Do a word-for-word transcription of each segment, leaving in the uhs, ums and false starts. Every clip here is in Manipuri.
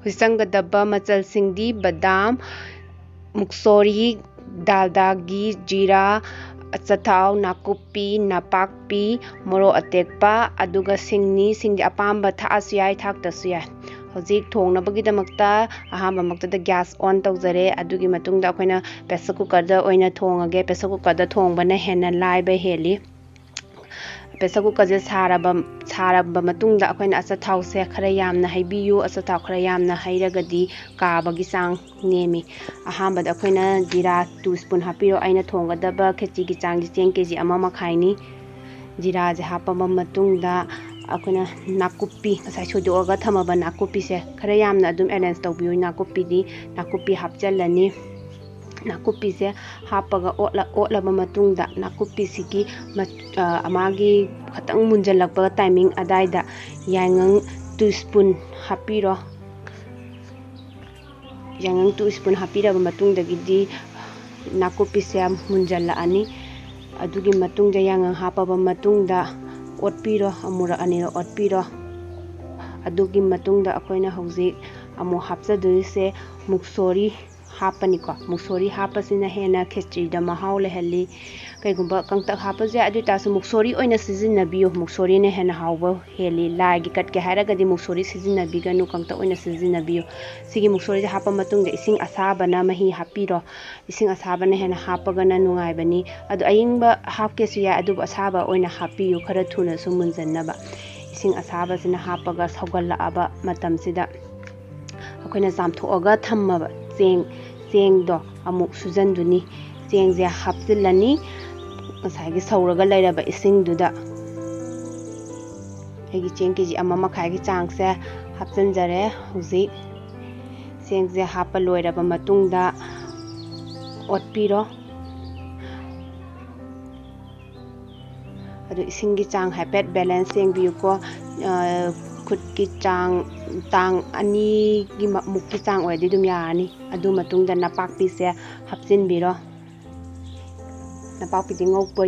ꯍꯧꯖꯤꯛ ꯆꯪꯒꯗꯕ ꯃꯆꯜꯁꯤꯡꯗꯤ ꯕꯗꯥꯝ, ꯃꯨꯛꯁꯣꯔꯤ, ꯗꯥꯜꯗꯥ ꯘꯤ, ꯖꯤꯔꯥ, ꯑꯆꯥꯊꯥꯎ, ꯅꯥꯀꯨꯞꯄꯤ, ꯅꯄꯥꯛꯄꯤ, ꯃꯣꯔꯣꯛ ꯑꯇꯦꯛꯄ, ꯑꯗꯨꯒ ꯁꯤꯡꯅꯤ꯫ ꯁꯤꯡꯗꯤ ꯑꯄꯥꯝꯕ ꯊꯥꯛꯑꯁꯨ ꯌꯥꯏ, ꯊꯥꯛꯇꯁꯨ ꯌꯥꯏ꯫ ꯍꯧꯖꯤꯛ ꯊꯣꯡꯅꯕꯒꯤꯗꯃꯛꯇ ꯑꯍꯥꯟꯕꯃꯛꯇꯗ gas on ꯇꯧꯖꯔꯦ꯫ ꯑꯗꯨꯒꯤ ꯃꯇꯨꯡꯗ ꯑꯩꯈꯣꯏꯅ pressure cookerꯗ ꯑꯣꯏꯅ ꯊꯣꯡꯉꯒꯦ꯫ Pressure cookerꯗ ꯊꯣꯡꯕꯅ ꯍꯦꯟꯅ ꯂꯥꯏꯕ ꯍꯦꯜꯂꯤ꯫ Pressure cookerꯁꯦ ꯁꯥꯔꯕ, ꯁꯥꯔꯕ ꯃꯇꯨꯡꯗ ꯑꯩꯈꯣꯏꯅ ꯑꯆꯥꯊꯥꯎꯁꯦ ꯈꯔ ꯌꯥꯝꯅ ꯍꯩꯕꯤꯌꯨ꯫ ꯑꯆꯥꯊꯥꯎ ꯈꯔ ꯌꯥꯝꯅ ꯍꯩꯔꯒꯗꯤ ꯀꯥꯕꯒꯤ ꯆꯥꯡ ꯅꯦꯝꯃꯤ꯫ ꯑꯍꯥꯟꯕꯗ ꯑꯩꯈꯣꯏꯅ ꯖꯤꯔꯥ two spoon ꯍꯥꯞꯄꯤꯔꯣ꯫ ꯑꯩꯅ ꯊꯣꯡꯒꯗꯕ ꯈꯦꯆꯤꯒꯤ ꯆꯥꯡꯁꯤ ꯆꯦꯡ KG ꯑꯃ ꯃꯈꯥꯏꯅꯤ꯫ ꯖꯤꯔꯥꯁꯦ ꯍꯥꯞꯄꯕ ꯃꯇꯨꯡꯗ ꯑꯩꯈꯣꯏꯅ ꯅꯥꯀꯨꯞꯄꯤ, ꯉꯁꯥꯏ ꯁꯣꯏꯗꯣꯛꯑꯒ ꯊꯝꯃꯕ ꯅꯥꯀꯨꯞꯄꯤꯁꯦ ꯈꯔ ꯌꯥꯝꯅ ꯑꯗꯨꯝ arrange ꯇꯧꯕꯤꯌꯨ꯫ ꯅꯥꯀꯨꯞꯄꯤꯗꯤ, ꯅꯥꯀꯨꯞꯄꯤ ꯍꯥꯞꯆꯤꯜꯂꯅꯤ꯫ ꯅꯥꯀꯨꯞꯄꯤꯁꯦ ꯍꯥꯞꯄꯒ ꯑꯣꯠꯂ-, ꯑꯣꯠꯂꯕ ꯃꯇꯨꯡꯗ ꯅꯥꯀꯨꯞꯄꯤꯁꯤꯒꯤ ꯃ-, ꯑ, ꯃꯥꯒꯤ ꯈꯇꯪ ꯃꯨꯟꯖꯜꯂꯛꯄ timing ꯑꯗꯥꯏꯗ ꯌꯥꯏꯉꯪ two spoon ꯍꯥꯞꯄꯤꯔꯣ꯫ ꯌꯥꯏꯉꯪ two spoon ꯍꯥꯞꯄꯤꯔꯕ ꯃꯇꯨꯡꯗꯒꯤꯗꯤ ꯅꯥꯀꯨꯞꯄꯤꯁꯦ ꯃꯨꯟꯖꯜꯂꯛꯑꯅꯤ꯫ ꯑꯗꯨꯒꯤ ꯃꯇꯨꯡꯗ ꯌꯥꯏꯉꯪ ꯍꯥꯞꯄꯕ ꯃꯇꯨꯡꯗ ꯑꯣꯠꯄꯤꯔꯣ, ꯑꯃꯨꯔꯛ ꯑꯅꯤꯔꯛ ꯑꯣꯠꯄꯤꯔꯣ꯫ ꯑꯗꯨꯒꯤ ꯃꯇꯨꯡꯗ ꯑꯩꯈꯣꯏꯅ ꯍꯧꯖꯤꯛ ꯑꯃꯨꯛ ꯍꯥꯞꯆꯗꯣꯏꯁꯦ ꯃꯨꯛꯁꯣꯔꯤ ꯍꯥꯞꯄꯅꯤꯀꯣ꯫ ꯃꯨꯛꯁꯣꯔꯤ ꯍꯥꯞꯄꯁꯤꯅ ꯍꯦꯟꯅ ꯈꯦꯆ꯭ꯔꯤꯗ ꯃꯍꯥꯎ ꯂꯩꯍꯜꯂꯤ꯫ ꯀꯩꯒꯨꯝꯕ ꯀꯪꯇꯛ ꯍꯥꯞꯄꯁꯨ ꯌꯥꯏ, ꯑꯗꯨ ꯑꯣꯏꯇꯥꯔꯁꯨ ꯃꯨꯛꯁꯣꯔꯤ ꯑꯣꯏꯅ ꯁꯤꯖꯤꯟꯅꯕꯤꯌꯨ, ꯃꯨꯛꯁꯣꯔꯤꯅ ꯍꯦꯟꯅ ꯍꯥꯎꯕ ꯍꯦꯜꯂꯤ꯫ ꯂꯥꯏꯒꯤ ꯀꯠꯀꯦ ꯍꯥꯏꯔꯒꯗꯤ ꯃꯨꯛꯁꯣꯔꯤ ꯁꯤꯖꯤꯟꯅꯕꯤꯒꯅꯨ, ꯀꯪꯇꯛ ꯑꯣꯏꯅ ꯁꯤꯖꯤꯟꯅꯕꯤꯌꯨ꯫ ꯁꯤꯒꯤ ꯃꯨꯛꯁꯣꯔꯤꯁꯦ ꯍꯥꯞꯄ ꯃꯇꯨꯡꯗ ꯏꯁꯤꯡ ꯑꯁꯥꯕꯅ ꯃꯍꯤ ꯍꯥꯞꯄꯤꯔꯣ꯫ ꯏꯁꯤꯡ ꯑꯁꯥꯕꯅ ꯍꯦꯟꯅ ꯍꯥꯞꯄꯒꯅ ꯅꯨꯡꯉꯥꯏꯕꯅꯤ꯫ ꯑꯗꯣ ꯑꯌꯤꯡꯕ ꯍꯥꯞꯀꯦꯁꯨ ꯌꯥꯏ, ꯑꯗꯨꯕꯨ ꯑꯁꯥꯕ ꯑꯣꯏꯅ ꯍꯥꯞꯄꯤꯌꯨ, ꯈꯔ ꯊꯨꯅꯁꯨ ꯃꯨꯟꯖꯟꯅꯕ꯫ ꯏꯁꯤꯡ ꯑꯁꯥꯕꯁꯤꯅ ꯍꯥꯞꯄꯒ ꯁꯧꯒꯠꯂꯛꯑꯕ ꯃꯇꯝꯁꯤꯗ ꯑꯩꯈꯣꯏꯅ ꯆꯥꯝꯊꯣꯛꯑꯒ ꯊꯝꯃꯕ ꯆꯦꯡ, ꯆꯦꯡꯗꯣ ꯑꯃꯨꯛ ꯁꯨꯖꯟꯗꯨꯅꯤ꯫ ꯆꯦꯡꯁꯦ ꯍꯥꯞꯆꯤꯜꯂꯅꯤ ꯉꯁꯥꯏꯒꯤ ꯁꯧꯔꯒ ꯂꯩꯔꯕ ꯏꯁꯤꯡꯗꯨꯗ꯫ ꯑꯩꯒꯤ ꯆꯦꯡ KG ꯑꯃ ꯃꯈꯥꯏꯒꯤ ꯆꯥꯡꯁꯦ ꯍꯥꯞꯆꯤꯟꯖꯔꯦ꯫ ꯍꯧꯖꯤꯛ ꯆꯦꯡꯁꯦ ꯍꯥꯞꯄ ꯂꯣꯏꯔꯕ ꯃꯇꯨꯡꯗ ꯑꯣꯠꯄꯤꯔꯣ꯫ ꯑꯗꯨ ꯏꯁꯤꯡꯒꯤ ꯆꯥꯡ ꯍꯥꯏꯐꯦꯠ balance ꯌꯦꯡꯕꯤꯌꯨꯀꯣ꯫ ꯑ, ꯈꯨꯠꯀꯤ ꯆꯥꯡ, ꯇꯥꯡ ꯑꯅꯤꯒꯤ ꯃ-, ꯃꯨꯛꯀꯤ ꯆꯥꯡ ꯑꯣꯏꯔꯗꯤ ꯑꯗꯨꯝ ꯌꯥꯔꯅꯤ꯫ ꯑꯗꯨ ꯃꯇꯨꯡꯗ ꯅꯄꯥꯛꯄꯤꯁꯦ ꯍꯥꯞꯆꯤꯟꯕꯤꯔꯣ꯫ ꯅꯄꯥꯛꯄꯤꯗꯤ ꯉꯧꯕ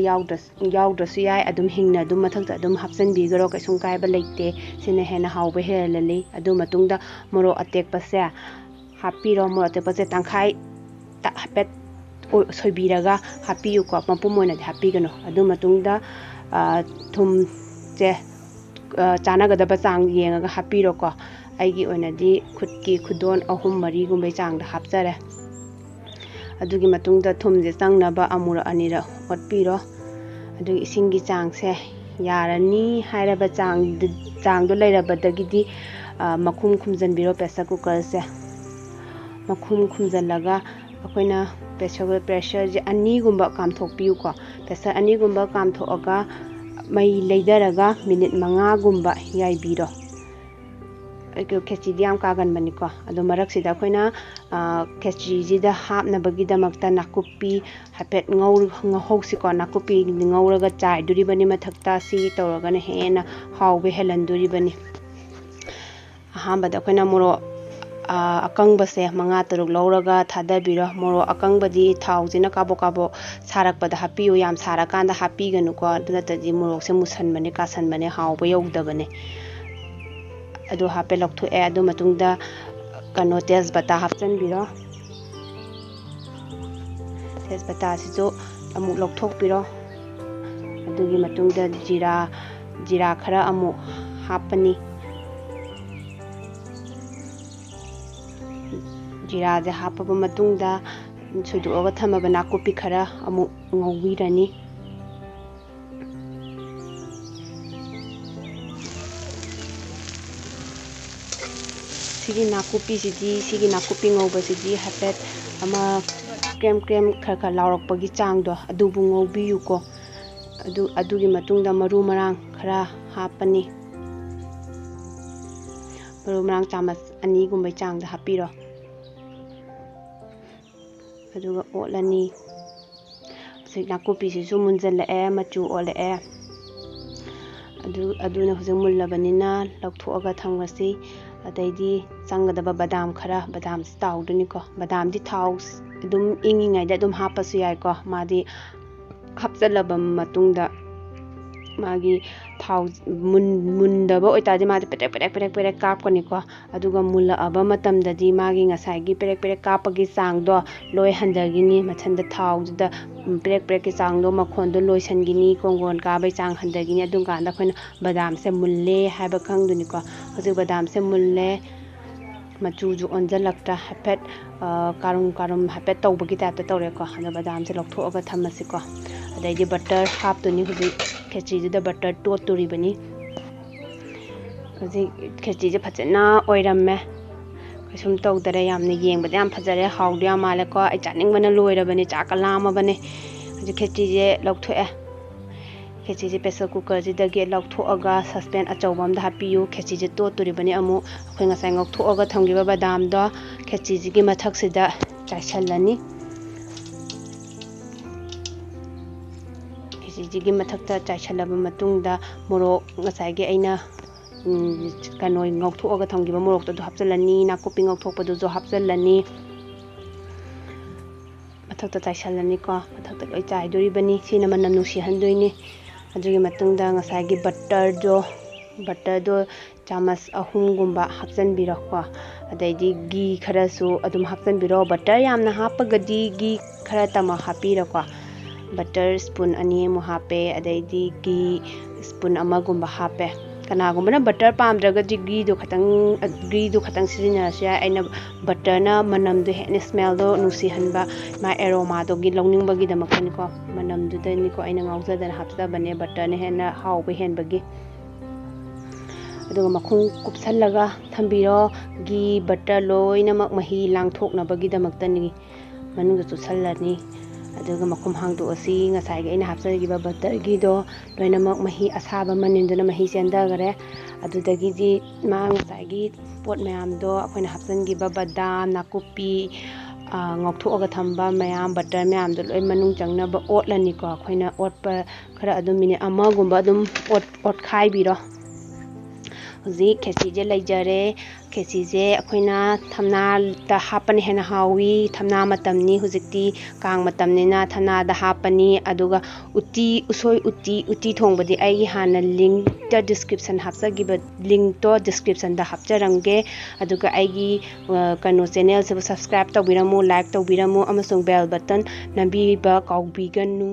ꯌꯥꯎꯗ꯭ꯔꯁꯨ ꯌꯥꯏ, ꯑꯗꯨꯝ ꯍꯤꯡꯅ ꯑꯗꯨꯝ ꯃꯊꯛꯇ ꯑꯗꯨꯝ ꯍꯥꯞꯆꯤꯟꯕꯤꯈ꯭ꯔꯣ, ꯀꯩꯁꯨꯝ ꯀꯥꯏꯕ ꯂꯩꯇꯦ꯫ ꯁꯤꯅ ꯍꯦꯟꯅ ꯍꯥꯎꯕ ꯍꯦꯜꯍꯜꯂꯤ꯫ ꯑꯗꯨ ꯃꯇꯨꯡꯗ ꯃꯣꯔꯣꯛ ꯑꯇꯦꯛꯄꯁꯦ ꯍꯥꯞꯄꯤꯔꯣ꯫ ꯃꯣꯔꯣꯛ ꯑꯇꯦꯛꯄꯁꯦ ꯇꯪꯈꯥꯏ ꯍꯥꯏꯐꯦꯠ ꯁꯣꯏꯕꯤꯔꯒ ꯍꯥꯞꯄꯤꯌꯨꯀꯣ, ꯃꯄꯨꯝ ꯑꯣꯏꯅꯗꯤ ꯍꯥꯞꯄꯤꯒꯅꯨ꯫ ꯑꯗꯨ ꯃꯇꯨꯡꯗ ꯊꯨꯝꯁꯦ ꯆꯥꯟꯅꯒꯗꯕ ꯆꯥꯡ ꯌꯦꯡꯉꯒ ꯍꯥꯞꯄꯤꯔꯣꯀꯣ꯫ ꯑꯩꯒꯤ ꯑꯣꯏꯅꯗꯤ ꯈꯨꯠꯀꯤ ꯈꯨꯗꯣꯟ ꯑꯍꯨꯝ ꯃꯔꯤꯒꯨꯝꯕꯩ ꯆꯥꯡꯗ ꯍꯥꯞꯆꯔꯦ꯫ ꯑꯗꯨꯒꯤ ꯃꯇꯨꯡꯗ ꯊꯨꯝꯁꯦ ꯆꯪꯅꯕ ꯑꯃꯨꯔꯛ ꯑꯅꯤꯔꯛ ꯑꯣꯠꯄꯤꯔꯣ꯫ ꯑꯗꯨꯒ ꯏꯁꯤꯡꯒꯤ ꯆꯥꯡꯁꯦ ꯌꯥꯔꯅꯤ ꯍꯥꯏꯔꯕ ꯆꯥꯡꯗ, ꯆꯥꯡꯗꯣ ꯂꯩꯔꯕꯗꯒꯤꯗꯤ ꯃꯈꯨꯝ ꯈꯨꯝꯖꯤꯟꯕꯤꯔꯣ ꯄ꯭ꯔꯦꯁꯔ ꯀꯨꯀꯔꯁꯦ꯫ ꯃꯈꯨꯝ ꯈꯨꯝꯖꯤꯜꯂꯒ ꯑꯩꯈꯣꯏꯅ ꯄ꯭ꯔꯦꯁꯔ ꯄ꯭ꯔꯦꯁꯔꯁꯦ ꯑꯅꯤꯒꯨꯝꯕ ꯀꯥꯝꯊꯣꯛꯄꯤꯌꯨꯀꯣ꯫ ꯄ꯭ꯔꯦꯁꯔ ꯑꯅꯤꯒꯨꯝꯕ ꯀꯥꯝꯊꯣꯛꯑꯒ ꯃꯩ ꯂꯩꯊꯔꯒ ꯃꯤꯅꯤꯠ ꯃꯉꯥꯒꯨꯝꯕ ꯌꯥꯏꯕꯤꯔꯣ꯫ ꯈꯦꯆꯤꯗꯤ ꯌꯥꯝ ꯀꯥꯒꯟꯕꯅꯤꯀꯣ꯫ ꯑꯗꯣ ꯃꯔꯛꯁꯤꯗ ꯑꯩꯈꯣꯏꯅ ꯈꯦꯆꯤꯁꯤꯗ ꯍꯥꯞꯅꯕꯒꯤꯗꯃꯛꯇ ꯅꯥꯀꯨꯞꯄꯤ ꯍꯥꯏꯐꯦꯠ ꯉꯧꯍꯧꯁꯤꯀꯣ꯫ ꯅꯥꯀꯨꯞꯄꯤ ꯉꯧꯔꯒ ꯆꯥꯏꯗꯣꯔꯤꯕꯅꯤ ꯃꯊꯛꯇ꯫ ꯁꯤ ꯇꯧꯔꯒꯅ ꯍꯦꯟꯅ ꯍꯥꯎꯕ ꯍꯦꯜꯍꯟꯗꯣꯔꯤꯕꯅꯤ꯫ ꯑꯍꯥꯟꯕꯗ ꯑꯩꯈꯣꯏꯅ ꯃꯣꯔꯣꯛ ꯑꯀꯪꯕꯁꯦ ꯃꯉꯥ ꯇꯔꯨꯛ ꯂꯧꯔꯒ ꯊꯥꯗꯕꯤꯔꯣ꯫ ꯃꯣꯔꯣꯛ ꯑꯀꯪꯕꯗꯤ ꯊꯥꯎꯁꯤꯅ ꯀꯥꯕꯣꯛ ꯀꯥꯕꯣꯛ ꯁꯥꯔꯛꯄꯗ ꯍꯥꯞꯄꯤꯌꯨ, ꯌꯥꯝ ꯁꯥꯔꯀꯥꯟꯗ ꯍꯥꯞꯄꯤꯒꯅꯨꯀꯣ꯫ ꯑꯗꯨ ꯅꯠꯇ꯭ꯔꯗꯤ ꯃꯣꯔꯣꯛꯁꯦ ꯃꯨꯁꯟꯕꯅꯦ, ꯀꯥꯁꯟꯕꯅꯦ, ꯍꯥꯎꯕ ꯌꯧꯗꯕꯅꯦ꯫ ꯑꯗꯨ ꯍꯥꯞꯄꯦ, ꯂꯧꯊꯣꯛꯑꯦ꯫ ꯑꯗꯨ ꯃꯇꯨꯡꯗ ꯀꯩꯅꯣ ꯇꯦꯖꯄꯇꯥ ꯍꯥꯞꯆꯤꯟꯕꯤꯔꯣ꯫ ꯇꯦꯖꯄꯇꯥꯁꯤꯁꯨ ꯑꯃꯨꯛ ꯂꯧꯊꯣꯛꯄꯤꯔꯣ꯫ ꯑꯗꯨꯒꯤ ꯃꯇꯨꯡꯗ ꯖꯤꯔꯥ ꯖꯤꯔꯥ ꯈꯔ ꯑꯃꯨꯛ ꯍꯥꯞꯄꯅꯤ꯫ ꯖꯤꯔꯥꯁꯦ ꯍꯥꯞꯄꯕ ꯃꯇꯨꯡꯗ ꯁꯣꯏꯗꯣꯛꯑꯒ ꯊꯝꯃꯕ ꯅꯥꯀꯨꯞꯄꯤ ꯈꯔ ꯑꯃꯨꯛ ꯉꯧꯕꯤꯔꯅꯤ꯫ ꯁꯤꯒꯤ ꯅꯥꯀꯨꯞꯄꯤꯁꯤꯗꯤ ꯁꯤꯒꯤ ꯅꯥꯀꯨꯞꯄꯤ ꯉꯧꯕꯁꯤꯗꯤ ꯍꯥꯏꯐꯦꯠ ꯑꯃ ꯀ꯭ꯔꯦꯝ ꯀ꯭ꯔꯦꯝ ꯈꯔ ꯈꯔ ꯂꯥꯎꯔꯛꯄꯒꯤ ꯆꯥꯡꯗꯣ ꯑꯗꯨꯕꯨ ꯉꯧꯕꯤꯌꯨꯀꯣ꯫ ꯑꯗꯨ ꯑꯗꯨꯒꯤ ꯃꯇꯨꯡꯗ ꯃꯔꯨ ꯃꯔꯥꯡ ꯈꯔ ꯍꯥꯞꯄꯅꯤ꯫ ꯃꯔꯨ ꯃꯔꯥꯡ ꯆꯥꯃꯁ ꯑꯅꯤꯒꯨꯝꯕꯩ ꯆꯥꯡꯗ ꯍꯥꯞꯄꯤꯔꯣ꯫ ꯑꯗꯨꯒ ꯑꯣꯠꯂꯅꯤ꯫ ꯍꯧꯖꯤꯛ ꯅꯥꯀꯨꯞꯄꯤꯁꯤꯁꯨ ꯃꯨꯟꯖꯜꯂꯛꯑꯦ, ꯃꯆꯨ ꯑꯣꯜꯂꯛꯑꯦ꯫ ꯑꯗꯨ ꯑꯗꯨꯅ ꯍꯧꯖꯤꯛ ꯃꯨꯜꯂꯕꯅꯤꯅ ꯂꯧꯊꯣꯛꯑꯒ ꯊꯝꯈ꯭ꯔꯁꯤ꯫ ꯑꯗꯩꯗꯤ ꯆꯪꯒꯗꯕ ꯕꯗꯥꯝ ꯈꯔ, ꯕꯗꯥꯝꯁꯤ ꯇꯥꯎꯗꯣꯏꯅꯤꯀꯣ꯫ ꯕꯗꯥꯝꯗꯤ ꯊꯥꯎ ꯑꯗꯨꯝ ꯏꯪꯉꯤꯉꯩꯗ ꯑꯗꯨꯝ ꯍꯥꯞꯄꯁꯨ ꯌꯥꯏꯀꯣ꯫ ꯃꯥꯗꯤ ꯍꯥꯞꯆꯤꯜꯂꯕ ꯃꯇꯨꯡꯗ ꯃꯥꯒꯤ ꯊꯥꯎ ꯃꯨꯟꯗꯕ ꯑꯣꯏꯇꯥꯔꯗꯤ ꯃꯥꯗꯤ ꯄꯦꯔꯦꯛ ꯄꯦꯔꯦꯛ ꯄꯦꯔꯦꯛ ꯄꯦꯔꯦꯛ ꯀꯥꯞꯀꯅꯤꯀꯣ꯫ ꯑꯗꯨꯒ ꯃꯨꯜꯂꯛꯑꯕ ꯃꯇꯝꯗꯗꯤ ꯃꯥꯒꯤ ꯉꯁꯥꯏꯒꯤ ꯄꯦꯔꯦꯛ ꯄꯦꯔꯦꯛ ꯀꯥꯞꯄꯒꯤ ꯆꯥꯡꯗꯣ ꯂꯣꯏ ꯍꯟꯊꯈꯤꯅꯤ꯫ ꯃꯊꯟꯗ ꯊꯥꯎꯗꯨꯗ ꯄꯦꯔꯦꯛ ꯄꯦꯔꯦꯛꯀꯤ ꯆꯥꯡꯗꯣ ꯃꯈꯣꯟꯗꯣ ꯂꯣꯏꯁꯤꯟꯈꯤꯅꯤ, ꯀꯣꯡꯒꯣꯟ ꯀꯥꯕꯒꯤ ꯆꯥꯡ ꯍꯟꯊꯈꯤꯅꯤ꯫ ꯑꯗꯨꯝ ꯀꯥꯟꯗ ꯑꯩꯈꯣꯏꯅ ꯕꯗꯥꯝꯁꯦ ꯃꯨꯜꯂꯦ ꯍꯥꯏꯕ ꯈꯪꯗꯣꯏꯅꯤꯀꯣ꯫ ꯍꯧꯖꯤꯛ ꯕꯗꯥꯝꯁꯦ ꯃꯨꯜꯂꯦ, ꯃꯆꯨꯁꯨ ꯑꯣꯟꯁꯤꯜꯂꯛꯇ꯭ꯔꯥ, ꯍꯥꯏꯐꯦꯠ ꯀꯥꯔꯨꯝ ꯀꯥꯔꯨꯝ ꯍꯥꯏꯐꯦꯠ ꯇꯧꯕꯒꯤ ꯇꯥꯏꯞꯇ ꯇꯧꯔꯦꯀꯣ꯫ ꯑꯗꯣ ꯕꯗꯥꯝꯁꯦ ꯂꯧꯊꯣꯛꯑꯒ ꯊꯝꯃꯁꯤꯀꯣ꯫ ꯑꯗꯩꯗꯤ ꯕꯇꯔ ꯍꯥꯞꯇꯣꯏꯅꯤ꯫ ꯍꯧꯖꯤꯛ ꯈꯦꯆꯤꯗꯨꯗ ꯕꯇꯔ ꯇꯣꯠꯇꯣꯔꯤꯕꯅꯤ꯫ ꯍꯧꯖꯤꯛ ꯈꯦꯆꯤꯁꯦ ꯐꯖꯅ ꯑꯣꯏꯔꯝꯃꯦ꯫ ꯀꯩꯁꯨꯝ ꯇꯧꯗꯔꯦ꯫ ꯌꯥꯝꯅ ꯌꯦꯡꯕꯗ ꯌꯥꯝ ꯐꯖꯔꯦ, ꯍꯥꯎꯗꯤ ꯌꯥꯝ ꯃꯥꯜꯂꯦꯀꯣ꯫ ꯑꯩ ꯆꯥꯅꯤꯡꯕꯅ ꯂꯣꯏꯔꯕꯅꯤ, ꯆꯥꯛꯀ ꯂꯥꯝꯃꯕꯅꯤ꯫ ꯍꯧꯖꯤꯛ ꯈꯦꯆꯤꯁꯦ ꯂꯧꯊꯣꯛꯑꯦ꯫ ꯈꯦꯆꯤꯁꯦ pressure cookerꯁꯤꯗꯒꯤ ꯂꯧꯊꯣꯛꯑꯒ ꯁꯁꯄꯦꯟ ꯑꯆꯧꯕ ꯑꯝꯗ ꯍꯥꯞꯄꯤꯌꯨ꯫ ꯈꯦꯆꯤꯁꯦ ꯇꯣꯠꯇꯣꯔꯤꯕꯅꯤ꯫ ꯑꯃꯨꯛ ꯑꯩꯈꯣꯏ ꯉꯁꯥꯏ ꯉꯧꯊꯣꯛꯑꯒ ꯊꯝꯈꯤꯕ ꯕꯗꯥꯝꯗꯣ ꯈꯦꯆꯤꯁꯤꯒꯤ ꯃꯊꯛꯁꯤꯗ ꯆꯥꯏꯁꯤꯜꯂꯅꯤ꯫ ꯈꯦꯆꯤꯁꯤꯒꯤ ꯃꯊꯛꯇ ꯆꯥꯏꯁꯤꯜꯂꯕ ꯃꯇꯨꯡꯗ ꯃꯣꯔꯣꯛ, ꯉꯁꯥꯏꯒꯤ ꯑꯩꯅ ꯀꯩꯅꯣ ꯉꯧꯊꯣꯛꯑꯒ ꯊꯝꯈꯤꯕ ꯃꯣꯔꯣꯛꯇꯣ ꯑꯗꯨ ꯍꯥꯞꯆꯤꯜꯂꯅꯤ꯫ ꯅꯥꯀꯨꯞꯄꯤ ꯉꯧꯊꯣꯛꯄꯗꯨꯁꯨ ꯍꯥꯞꯆꯤꯜꯂꯅꯤ꯫ ꯃꯊꯛꯇ ꯆꯥꯏꯁꯤꯜꯂꯅꯤꯀꯣ꯫ ꯃꯊꯛꯇ ꯂꯣꯏ ꯆꯥꯏꯗꯣꯔꯤꯕꯅꯤ꯫ ꯁꯤꯅ ꯃꯅꯝ ꯅꯨꯡꯁꯤꯍꯟꯗꯣꯏꯅꯤ꯫ ꯑꯗꯨꯒꯤ ꯃꯇꯨꯡꯗ ꯉꯁꯥꯏꯒꯤ ꯕꯇꯔꯗꯣ ꯕꯇꯔꯗꯣ ꯆꯥꯃꯁ ꯑꯍꯨꯝꯒꯨꯝꯕ ꯍꯥꯞꯆꯤꯟꯕꯤꯔꯣꯀꯣ꯫ ꯑꯗꯩꯗꯤ ꯘꯤ ꯈꯔꯁꯨ ꯑꯗꯨꯝ ꯍꯥꯞꯆꯤꯟꯕꯤꯔꯣ꯫ ꯕꯇꯔ ꯌꯥꯝꯅ ꯍꯥꯞꯄꯒꯗꯤ ꯘꯤ ꯈꯔ ꯇꯝꯃ ꯍꯥꯞꯄꯤꯔꯣꯀꯣ꯫ ꯕꯇꯔ spoon ꯑꯅꯤꯃꯨꯛ ꯍꯥꯞꯄꯦ, ꯑꯗꯩꯗꯤ ꯘꯤ spoon ꯑꯃꯒꯨꯝꯕ ꯍꯥꯞꯄꯦ꯫ ꯀꯅꯥꯒꯨꯝꯕꯅ ꯕꯇꯔ ꯄꯥꯝꯗ꯭ꯔꯒꯗꯤ ꯘꯤꯗꯣ ꯈꯇꯪ, ꯘꯤꯗꯣ ꯈꯇꯪ ꯁꯤꯖꯤꯟꯅꯔꯁꯨ ꯌꯥꯏ꯫ ꯑꯩꯅ ꯕꯇꯔꯅ ꯃꯅꯝꯗꯣ ꯍꯦꯟꯅ, smellꯗꯣ ꯅꯨꯡꯁꯤꯍꯟꯕ, ꯃꯥꯏ aromaꯗꯨꯒꯤ ꯂꯧꯅꯤꯡꯕꯒꯤꯗꯃꯛꯇꯅꯤꯀꯣ꯫ ꯃꯅꯝꯗꯨꯗꯅꯤꯀꯣ ꯑꯩꯅ ꯉꯥꯎꯖꯗꯅ ꯍꯥꯞꯆꯕꯅꯦ, ꯕꯇꯔꯅ ꯍꯦꯟꯅ ꯍꯥꯎꯕ ꯍꯦꯟꯕꯒꯤ꯫ ꯑꯗꯨꯒ ꯃꯈꯨꯝ ꯀꯨꯞꯁꯜꯂꯒ ꯊꯝꯕꯤꯔꯣ꯫ ꯘꯤ, ꯕꯇꯔ ꯂꯣꯏꯅꯃꯛ ꯃꯍꯤ ꯂꯥꯡꯊꯣꯛꯅꯕꯒꯤꯗꯃꯛꯇꯅꯤ꯫ ꯃꯅꯨꯡꯗ ꯆꯨꯞꯁꯜꯂꯅꯤ꯫ ꯑꯗꯨꯒ ꯃꯈꯨꯝ ꯍꯥꯡꯗꯣꯛꯑꯁꯤ꯫ ꯉꯁꯥꯏꯒꯤ ꯑꯩꯅ ꯍꯥꯞꯆꯈꯤꯕ ꯕꯇꯔꯒꯤꯗꯣ ꯂꯣꯏꯅꯃꯛ ꯃꯍꯤ ꯑꯁꯥꯕ ꯃꯅꯤꯟꯗꯨꯅ ꯃꯍꯤ ꯆꯦꯟꯊꯈꯔꯦ꯫ ꯑꯗꯨꯗꯒꯤꯗꯤ ꯃꯥ ꯉꯁꯥꯏꯒꯤ ꯄꯣꯠ ꯃꯌꯥꯝꯗꯣ, ꯑꯩꯈꯣꯏꯅ ꯍꯥꯞꯆꯤꯟꯈꯤꯕ ꯕꯗꯥꯝ, ꯅꯥꯀꯨꯞꯄꯤ, ꯉꯧꯊꯣꯛꯑꯒ ꯊꯝꯕ ꯃꯌꯥꯝ, ꯕꯇꯔ ꯃꯌꯥꯝꯗꯣ ꯂꯣꯏ ꯃꯅꯨꯡ ꯆꯪꯅꯕ ꯑꯣꯠꯂꯅꯤꯀꯣ꯫ ꯑꯩꯈꯣꯏꯅ ꯑꯣꯠꯄ ꯈꯔ ꯑꯗꯨꯝ minute ꯑꯃꯒꯨꯝꯕ ꯑꯗꯨꯝ ꯑꯣꯠ-, ꯑꯣꯠꯈꯥꯏꯕꯤꯔꯣ꯫ ꯍꯧꯖꯤꯛ ꯈꯦꯆꯤꯁꯦ ꯂꯩꯖꯔꯦ꯫ ꯈꯦꯆꯤꯁꯦ ꯑꯩꯈꯣꯏꯅ ꯊꯝꯅꯥꯗ ꯍꯥꯞꯄꯅ ꯍꯦꯟꯅ ꯍꯥꯎꯏ꯫ ꯊꯝꯅꯥ ꯃꯇꯝꯅꯤ ꯍꯧꯖꯤꯛꯇꯤ, ꯀꯥꯡ ꯃꯇꯝꯅꯤꯅ ꯊꯝꯅꯥꯗ ꯍꯥꯞꯄꯅꯤ꯫ ꯑꯗꯨꯒ ꯎꯇꯤ, ꯎꯁꯣꯏ ꯎꯇꯤ, ꯎꯇꯤ ꯊꯣꯡꯕꯗꯤ ꯑꯩꯒꯤ ꯍꯥꯟꯅ ꯂꯤꯡꯛꯇ, ꯗꯤꯁꯀ꯭ꯔꯤꯞꯁꯟ ꯍꯥꯞꯆꯈꯤꯕ ꯂꯤꯡꯛꯇꯣ ꯗꯤꯁꯀ꯭ꯔꯤꯞꯁꯟꯗ ꯍꯥꯞꯆꯔꯝꯒꯦ꯫ ꯑꯗꯨꯒ ꯑꯩꯒꯤ, ꯑ, ꯀꯩꯅꯣ, ꯆꯦꯅꯦꯜꯁꯤꯕꯨ ꯁꯕꯁꯀ꯭ꯔꯥꯏꯞ ꯇꯧꯕꯤꯔꯝꯃꯨ, ꯂꯥꯏꯛ ꯇꯧꯕꯤꯔꯝꯃꯨ ꯑꯃꯁꯨꯡ ꯕꯦꯜ ꯕꯇꯟ ꯅꯝꯕꯤꯕ ꯀꯥꯎꯕꯤꯒꯅꯨ꯫